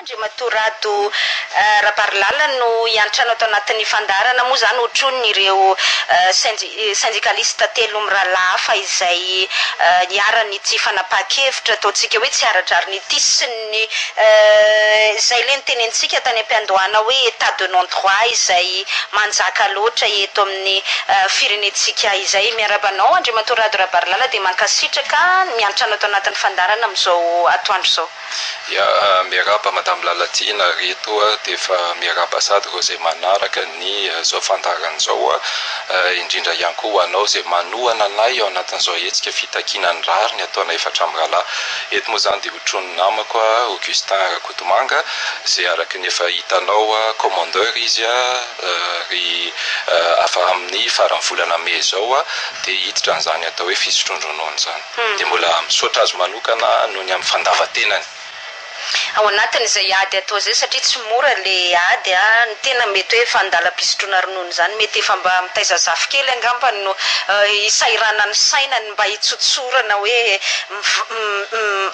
Andriamatoa Rado Rabarilala no hiantrano ato anatin'ny fandaharana moa izany hotronin'ireo syndikalista telo mirahalahy hafa izay niharan'ity fanapahan-kevitra ataontsika hoe tsy ara-drariny ity sy ny izay ilay notenenintsika tany am-piandohana hoe état de non droit izay manjaka loatra eto amin'ny firenentsika izay. Miarahaba anao Andriamatoa Rado Rabarilala dia mankasitraka miantrano ato anatin'ny fandaharana amin'izao atoandro izao. Ya, miarahaba Madame Lalatiana ary eto dia efa miarahaba sady ireo izay manaraka ny izao fandaharana izao, indrindra ihany koa ho anao izay manohana anay ao anatin'izao hetsika fitakiana ny rariny ataonay efatra mirahalahy. Eto moa izany dia hotronin'ny namako Augustin Rakotomanga izay araka ny efa hitanao commandeur izy ary afa amin'ny faran'ny volana mey izao dia hiditra an'izany atao hoe fisotroan-dronono izany. Dia mbola misaotra azy manokana noho ny amin'ny fandavan-tenany. Ao anatin'izay ady atao izay satria tsy mora le ady a, ny tena mety hoe efa andalam-pisotroana ronono izany, mety efa mba mitaiza zafikely angamba no hisahiranan'ny saina ny mba hitsotsorana hoe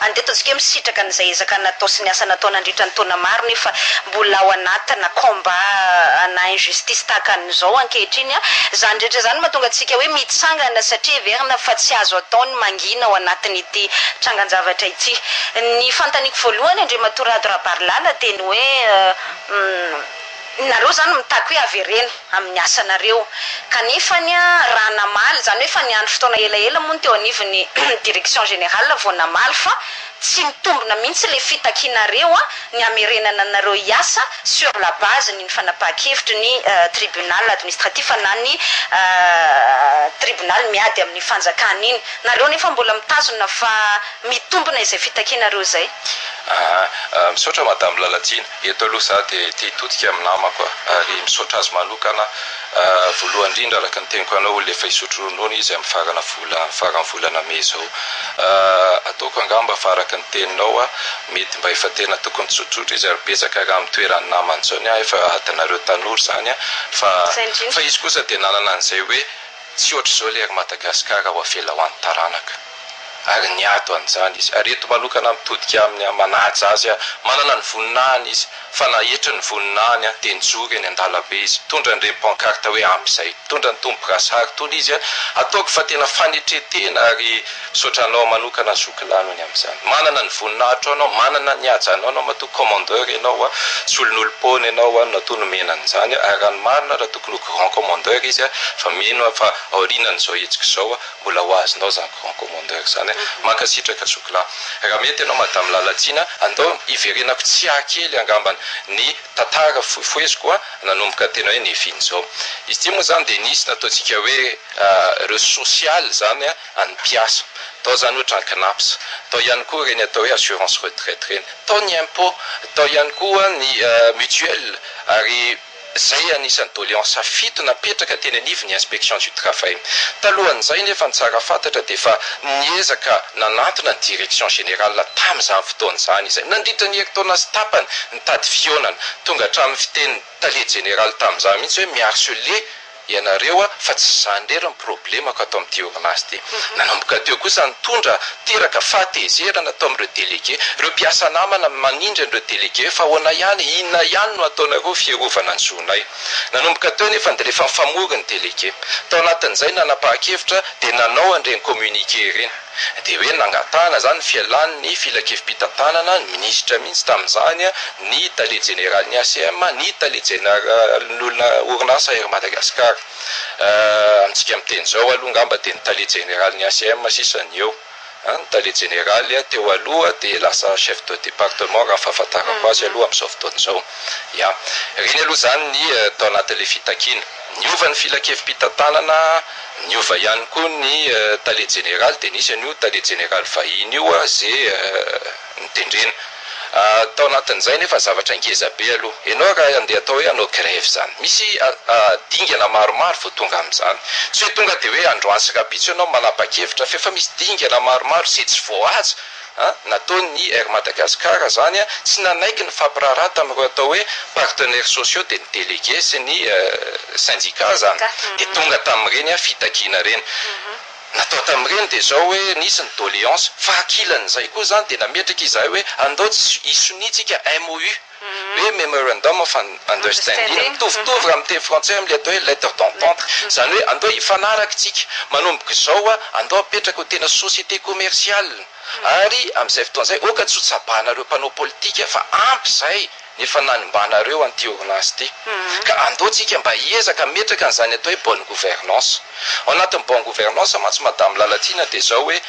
andeha ataontsika hoe misitraka an'izay ezaka natao sy ny asa natao nandritra ny taona maro nefa mbola ao anatina combat ana injustice tahaka an'izao ankehitriny a! Izany rehetra izany no mahatonga antsika hoe mitsangana satria heverina fa tsy azo atao ny mangina ao anatin'ity trangan-javatra ity. Ny fanontaniako voalohany Andriamatoa Rado Rabarilala dia ny hoe nareo izany mitaky hoe avereno amin'ny asanareo kanefany raha namaly, izany hoe efa niandry fotoana elaela moa ny teo anivon'ny direction générale vao namaly fa tsy mitombina mihitsy ilay fitakianareo ny hamerenana anareo hiasa sur la base ny fanapahan-kevitry ny tribunal administratif na ny tribunal miady amin'ny fanjakana iny. Nareo nefa mbola mitazona fa mitombina izay fitakianareo izay. Aa misaotra madame Lalatiana, eto aloha za dia te hitodika amin'ny namako ary misaotra azy manokana voalohany indrindra araka ny teniko anao olona efa hisotro ronono izy amin'ny farana vola faran'ny volana mey izao ataoko angamba fa araka ny teninao mety mba efa tena tokony tsotsotra izy ary betsaka raha amin'ny toeran'ny namany izao ny ahy efa adinareo tanora izany fa fa izy kosa dia nanana an'izay hoe Tsy ohatr'izao ilay Air Madagascar ho avela ho an'ny taranaka. Ary niady ho an'izany izy. Ary eto manokana mitodika aminy aho, manaja azy aho. Manana ny voninahiny izy. Fa na hetry ny voninahiny dia nijoro eny an-dalambe izy. Mitondra an'ireny pancarte hoe ampy izay. Mitondra an'itony brassard itony izy. Ataoko fa tena fanetren-tena ary misaotra anao manokana zoky lahy noho ny amin'izany. Manana ny voninahitrao ianao, manana ny hajanao ianao matoa commandeur ianao, tsy olon'olom-poana ianao natoa nomena an'izany. Ary raha ny marina raha tokony ho grand commandeur izy fa mino aho fa aorianan'izao hetsika izao mbola ho azonao izany grand commandeur izany. Mankasitraka zoky lahy. Raha mety ianao madame Lalatiana, andao hiverenako tsiahy kely angambany ny tantara fohifoheziko nanomboka tena hoe niaviany izao. Izy ity moa izany dia nisy nataontsika hoe ireo sosialy izany an'ny mpiasa. Tao izany ohatra ny Cnaps, tao ihany koa ireny atao hoe assurance retraite ireny, tao ny impôt, tao ihany koa ny mutuelle ary Izay anisan'ny doléance fito napetraka teny anivon'ny Inspection du travail. Talohan'izay nefa ny tsara fantatra dia efa niezaka nanantona ny Direction générale tamin'izany fotoana izany izay. Nandritra ny herintaona sy tapany nitady fihaonana. Tonga hatramin'ny fitenin'ny tale jeneraly tamin'izany mihitsy hoe mi-harceler ianareo fa tsy izany irery ny problemako ato amin'ity orinasa ity. Nanomboka teo kosa nitondra teraka fahatezerana tao amin'ireo delege, ireo mpiasa namana manindry an'ireo delege fa ahoana ihany, inona ihany no ataonareo fiarovana ny zonay. Nanomboka teo anefa dia rehefa nifamory ny delege. Tao anatin'izay nanapahan-kevitra dia nanao an'ireny communiqué ireny. Dia hoe nangatahana izany ny fialan'ny filankevi-pitantanana, ny minisitra mihitsy tamin'izany, ny tale jeneralin'ny ACM, ny tale jeneralin'ny orinasa Air Madagascar. Amintsika miteny izao aloha angamba dia ny tale jeneralin'ny ACM sisa ny eo. Ny tale jeneraly teo aloha dia lasa chef de département raha ny fahafantarako azy aloha amin'izao fotoana izao. Ya. Ireny aloha izany ny tao anatin'ilay fitakiana. Niova ny filankevi-pitantanana, niova ihany koa ny tale jeneraly dia nisy an'io tale jeneraly vahiny io izay notendrena. Tao anatin'izay nefa zavatra ngeza be aloha. Ianao raha handeha atao hoe hanao grève izany, misy dingana maromaro vao tonga amin'izany. Tsy hoe tonga dia hoe androany sy rahampitso ianao manapa-kevitra fa efa misy dingana maromaro izay tsy voahaja nataon'ny Air Madagascar izany, tsy nanaiky ny fampiraharaha tamin'ireo atao hoe partenaires sociaux dia ny délégués sy ny syndicats izany. Dia tonga tamin'ireny fitakiana ireny. Natao tamin'ireny dia izao hoe nisy ny doléance, fa ankilan'izay koa izany dia nametraka izahay hoe andao hisoniantsika MOU, hoe Memorandum of Understanding, mitovitovy raha amin'ny teny frantsay amin'ilay atao hoe lettre d'entente, izany hoe andao hifanaraka isika, manomboka izao andao apetraka ho tena société commerciale, ary amin'izay fotoana izay aoka tsy ho tsabahanareo mpanao politika fa ampy izay ny efa nanimbanareo an'ity orinasa ity. Ka andao tsika mba hiezaka hametraka an'izany atao hoe bonne gouvernance. Ao anatin'ny bonne gouvernance mantsy Madame Lalatiana dia izao hoe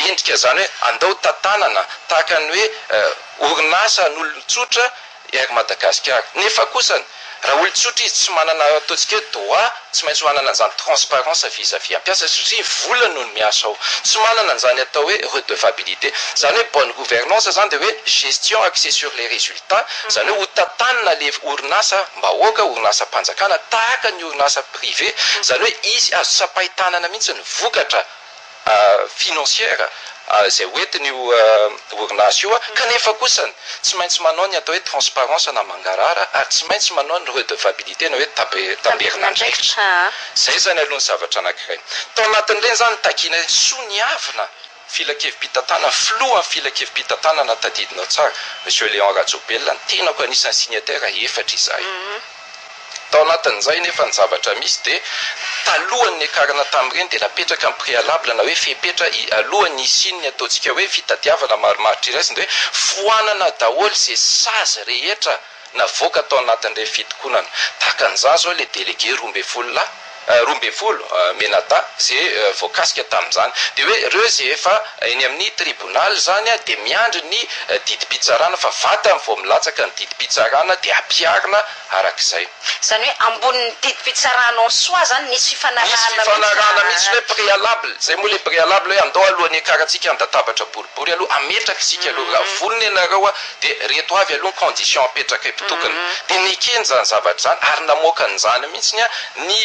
endrika izany hoe andao tantanana tahaka ny hoe orinasa an'olon-tsotra Air Madagascar. Nefa kosany raha olon-tsotra izy tsy manana ataontsika hoe droit, tsy maintsy manana an'izany transparence vis à vis ampiasa satria vola no miasa ao. Tsy manana an'izany atao hoe redevabilité. Izany hoe bonne gouvernance izany dia hoe gestion axée sur les résultats, izany hoe ho tantanina le orinasa mbahoaka, orinasam-panjakana tahaka ny orinasa privé, izany hoe izy azo tsapain-tanana mihitsy ny vokatra financière izay hoentin'io orinasa io kanefa kosa tsy maintsy manao ny atao hoe transparence na mangarahara ary tsy maintsy manao ny redevabilité na hoe tamberin'andraikitra. Izay izany aloha ny zavatra anankiray. Tao anatin'ireny izany nitakiana soniavina filankevi-pitantanana, filohan'ny filankevi-pitantanana tadidinao tsara, Monsieur Léon Rajaobelina, ny tenako anisan'ny signataire efatra izahay. Tao anatin'izay nefa ny zavatra misy dia talohan'ny niakarana tamin'ireny dia napetraka ny préalable na hoe fepetra alohan'ny hisian'ny ataontsika hoe fitadiavana marimaritra iraisana dia hoe foanana daholo izay sazy rehetra navoaka tao anatin'ireny fitokonana. Tahaka an'izany izao ilay délégué 12 lahy, 12 menata izay voakasika tamin'izany. Dia hoe ireo izay efa eny amin'ny tribonaly izany dia miandry ny didim-pitsarana fa vatany vao milatsaka ny didim-pitsarana dia ampiharina araka izay. Izany hoe ambonin'ny didim-pitsarana en soi izany nisy fifanarahana mihitsy. Nisy fifanarahana mihitsy hoe préalable, izay moa ilay préalable hoe andao alohan'ny hiakarantsika an-databatra boribory aloha hametraka isika aloha, raha vonona ianareo dia ireto avy aloha ny conditions apetrakay mpitokona. Dia nekeny izany zavatra izany ary namoaka an'izany mihitsy ny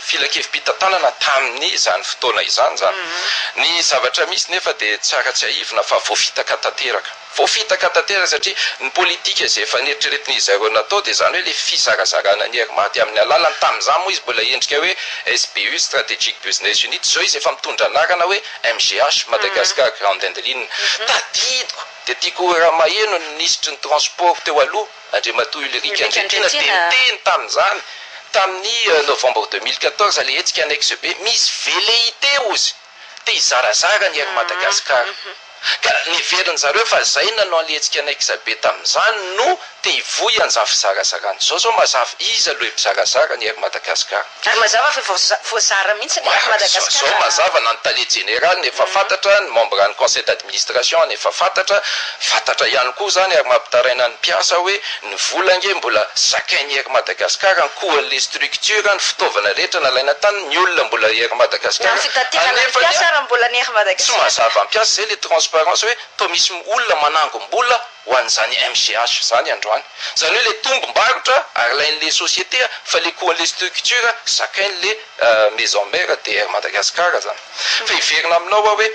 filankevi-pitantanana tamin'izany fotoana izany izany. Ny zavatra misy nefa dia tsara tsiahivina fa voafitaka tanteraka. Voafitaka tanteraka satria ny politika izay efa neritreretin'izy ireo natao dia izany hoe ilay fizarazarana ny Air Mad amin'ny alalan'ny, tamin'izany moa izy mbola endrika hoe SBU, Strategic Business Unit, izao izy efa mitondra anarana hoe MGH, Madagascar Ground Handling. Tadidiko dia tiako raha maheno ny minisitry ny transport teo aloha, Andriamatoa Ulrich Andriatiana dia niteny tamin'izany tamin'ny novembre 2014 ilay hetsika annexe B, misy velléité hozy te hizarazara ny Air Madagascar. Ka neverin zareo fa zay nanao anle hetsika annexe B tamin'izany no te hivoy an'izany fizarazarana. Zao zao mazava iza loe mpizarazara ny Air Madagascar. Ary mazava fa voazara mihitsy ny Air Madagascar. Zao mazava na ny tale jeneraly no efa fantatra, ny membre ny conseil d'administration no efa fantatra, fantatra ihany koa zany ary mampitaraina ny mpiasa hoe ny vola ange mbola zakain'ny Air Madagascar ny coût an'le structure, ny fitaovana rehetra nalaina tany, ny olona mbola Air Madagascar, Na ny fitaterana ny anefa mpiasa ary mbola ny Air tsy Madagascar. mazava mpiasa zay le transparence hoe toa misy olona manangom-bola ho an'izany MGH izany androany. Izany hoe le tombom-barotra alain'le société fa le coût an'le structure zakain'le maison mère de Air Madagascar zany. Fa hiverina aminao aho hoe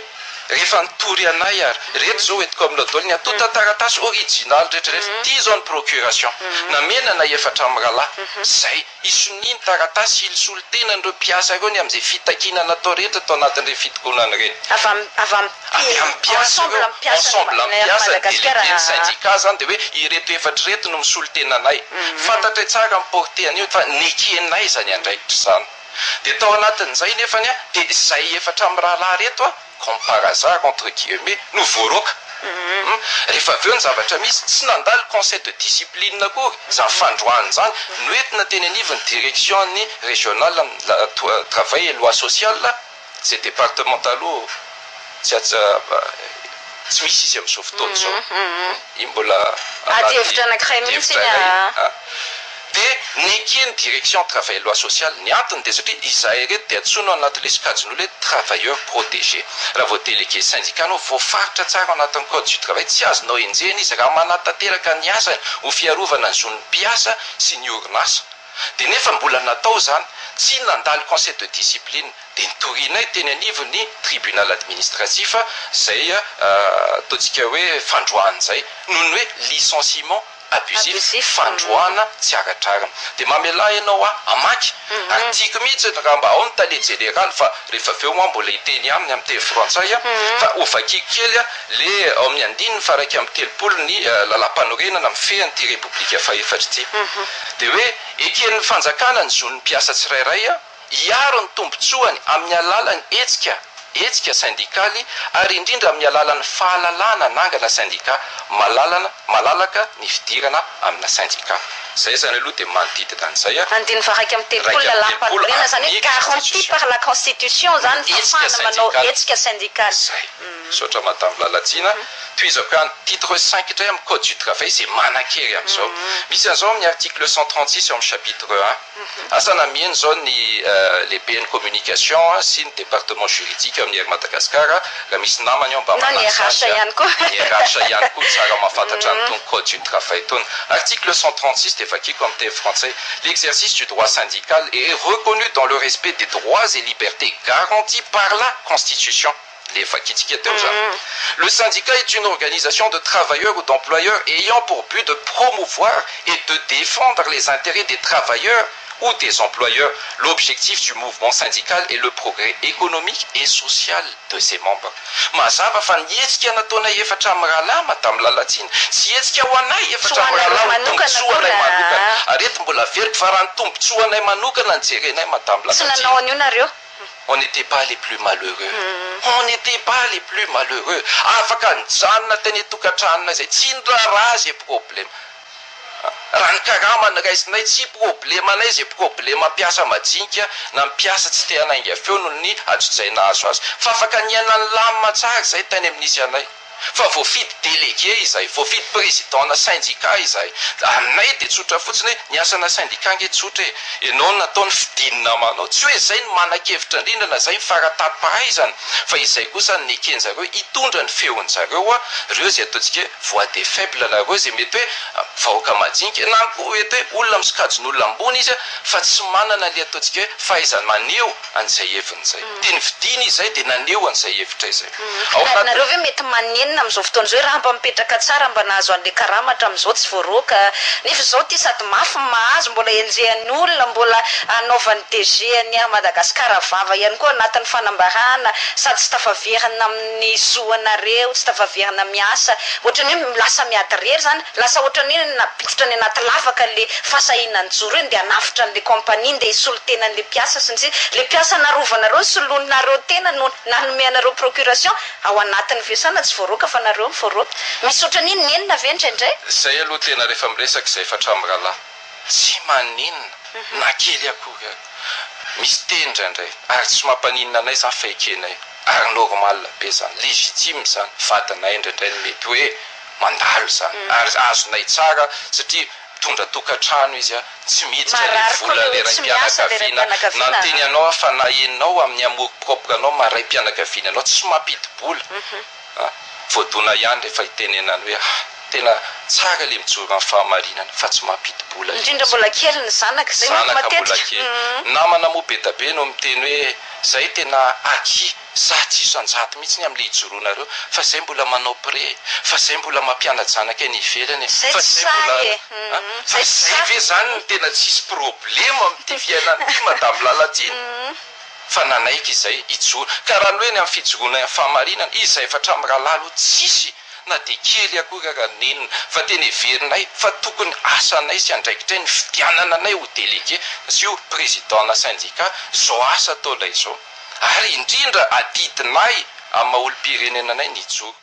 rehefa nitory anay ary reto zao entiko aminao daholo ny antontan-taratasy original rehetra rehetra, ity zao ny procuration namena anay efatra mirahalahy zay. Hisonia ny taratasy hilosolo-tenan'ireo mpiasa ireo ny amin'izay fitakiana natao rehetra tao anatin'ireny fitokonana ireny. Avy amin'ny avy amin'ny Avy amin'ny mpiasa ensemble ireo, mpiasa ensemble ny Air mpiasa, Madagascar. délégué ny syndicat izany dia hoe ireto efatra ireto no misolo tena anay. Fantatray tsara ny portée an'io fa nekenay izany andraikitra izany. Dia tao anatin'izay nefany dia izay efatra mirahalahy ireto comme par hasard entre guillemets no voaroaka. Rehefa avy eo ny zavatra misy, tsy nandalo conseil de discipline akory izany fandroahana izany, noentina teny anivon'ny direction ny régionale ny travail et loi sociale, izay département taloha tsy tsy misy izy amin'izao fotoana izao, iny mbola Ady anaty hevitra anankiray mihitsy hevitra iny iray. ah. Dia nekeny direction travail et loi sociale. Ny antony dia satria izahay ireto dia antsoina ao anatin'ilay sokajin'olona hoe travailleur protégé. Raha vao délégué syndicat anao, voafaritra tsara ao anatin'ny code du travail, tsy azonao enjehina izy raha manatanteraka ny asany ho fiarovana ny zon'ny mpiasa sy ny orinasa. Dia nefa mbola natao izany, tsy nandalo conseil de discipline. Dia nitorianay teny anivon'ny tribunal administratif izay ataontsika hoe fandroahana izay noho ny hoe licenciement. Abusif, fandroana tsy ara-drariny. Dia mamelà ianao aho hamaky ary tiako mihitsy raha mba ao ny tale jeneraly fa rehefa avy eo aho mbola hiteny aminy amin'ny teny frantsay fa hovakiko kely le ao amin'ny andininy faha 31 ny lalàmpanorenana mifehy an'ity Repoblika fahefatra ity. Dia hoe eken'ny fanjakana ny zon'ny mpiasa tsirairay hiaro ny tombontsoany amin'ny alalan'ny hetsika hetsika sendikaly ary indrindra amin'ny alalan'ny fahalalahana hanangana sendika malalana malalaka ny fidirana amina sendika. Izay izany aloha dia manodidina an'izay. Andininy faha 31 31 lalàmpanorenana, izany amin'ny hoe garantie constitution. par la constitution izany Ny hetsika fahafahana manao sendikaly. hetsika sendikaly. Izay. Misaotra Madame Lalatiana. Tohizako ihany titre cinq indray amin'ny code du travail izay manan-kery amin'izao. Misy an'izao amin'ny article 136 eo amin'ny chapitre un. Asa na miheno izao ny lehiben'ny communication sy ny département juridique ao amin'ny Air Madagascar, raha misy namany ao mba Na ny manasa RH azy. ihany koa. Ny RH ihany koa tsara mahafantatra an'itony code du travail itony. Article 136 dia vakiko amin'ny teny frantsay, L'exercice du droit syndical est reconnu dans le respect des droits et libertés garantis par la Constitution. Le vakitsika teo zany. Le syndicat est une organisation de travailleurs ou d'employeurs ayant pour but de promouvoir et de défendre les intérêts des travailleurs ou des employeurs. L'objectif du mouvement syndical est le progrès économique et social de ses membres. Mazava fa ny hetsika nataonay efatra amin'ny rahalahy, Madame Lalatiana, tsy hetsika ho anay Tsy efatra ho amin'ny anareo rahalahy ho manokana tombontsoanay akory manokana. ah. Ary eto mbola averiko fa raha ny tombontsoanay manokana no jerenay, Madame Tsy Lalatiana, nanao an'io nareo. on n'était pas les plus malheureux. On n'était pas les plus malheureux. Afaka nijanona teny an-tokantranonay izay tsy niraharaha izay problema. Raha ny karama no raisinay, tsy problemanay izay problema mpiasa majinika na mpiasa tsy te hanainga feo noho ny antsojay nahazo azy. Fa afaka niaina nilamina tsara izay tany amin'ny nisy anay. Fa voafidy délégué izahay, voafidy président-na syndicat izahay. Aminay dia tsotra fotsiny hoe ny asana syndicat ange tsotra e. Ianao no natao ny fidin'ny namanao. Tsy hoe izay no manan-kevitra indrindra na izay ny fara-tampom-pahaizana fa izay kosa no neken-jareo hitondra ny feon-jareo, ireo izay ataontsika hoe voix des faibles na ireo izay mety hoe vahoaka majinika na koa mety hoe olona amin'ny sokajin'olona ambony izy fa tsy manana ilay ataontsika hoe fahaizany maneho an'izay heviny izay. Dia nividiana izay dia naneho an'izay hevitra izay. Ao Ka anatin'ny. nareo ve mety manenina amin'izao fotoana izao hoe raha mba mipetraka tsara mba nahazo an'ilay karama hatramin'izao tsy voaroaka nefa izao ity sady mafy ny mahazo mbola enjehan'ny olona mbola anaovan'ny DG an'i Air Madagascar vava ihany koa anatin'ny fanambarana sady tsy tafaverina amin'ny zo anareo tsy tafaverina miasa ohatran'ny hoe lasa miady irery izany lasa ohatran'ny hoe nampiditra any anaty lavaka le fahasahiana nijoro iny dia hanavotra an'le compagnie ndeha hisolo tena an'le mpiasa sy ny sisa le mpiasa narovanareo nisoloanareo tena no nanome anareo procuration ao anatin'ny fiasana tsy voaroaka fa nareo no voaroaka misy ohatran'iny nenina ve indraindray? Zay aloha tena rehefa miresaka izay efa hatramin'ny rahalahy tsy maninona na kely akory ary. Misy teny indraindray ary tsy mampaninona anay izany fa ekenay ary normal be izany, legitime izany, vadinay indraindray no mety hoe mandalo izany ary azonay tsara satria mitondra tokantrano izy tsy miditra le Marary koa vola le le hoe tsy miasa le raim-pianakaviana raim-pianakaviana. nanteny anao aho fa na enao amin'ny amour propre anao maha raim-pianakaviana anao tsy mampidi-bola a voadona ihany rehefa itenenany hoe ah tena tsara le mijoro amin'ny fahamarinana fa tsy mampidi-bola le Indrindra izy. mbola kely ny zanaka izay manko Zanaka mbola matetika. kely. Namana moa be da be no miteny hoe zay tena acquis 100 isan-jato mihitsy ny amin'ilay ijoroanareo fa zay mbola manao prêt, fa zay mbola mampiana-janaka eny ivelany e, Zay fa tsy zay mbola sahy e. a fa Zay tsy zay ve sahy. zany no tena tsisy problema amin'ity fiainana ity Madame Lalatiana? Fa nanaiky izay hijoro. Ka raha ny hoe ny amin'ny fijoroana amin'ny fahamarinana, izay efa hatramin'ny rahalahy aloha tsisy na dia kely akory ara nenina fa tena heverinay fa tokony asanay sy andraikitray ny fidianana anay ho délégué sy ho président-na syndicat izao asa ataonay izao. Ary indrindra adidinay amin'ny maha olom-pirenena anay ny hijoro.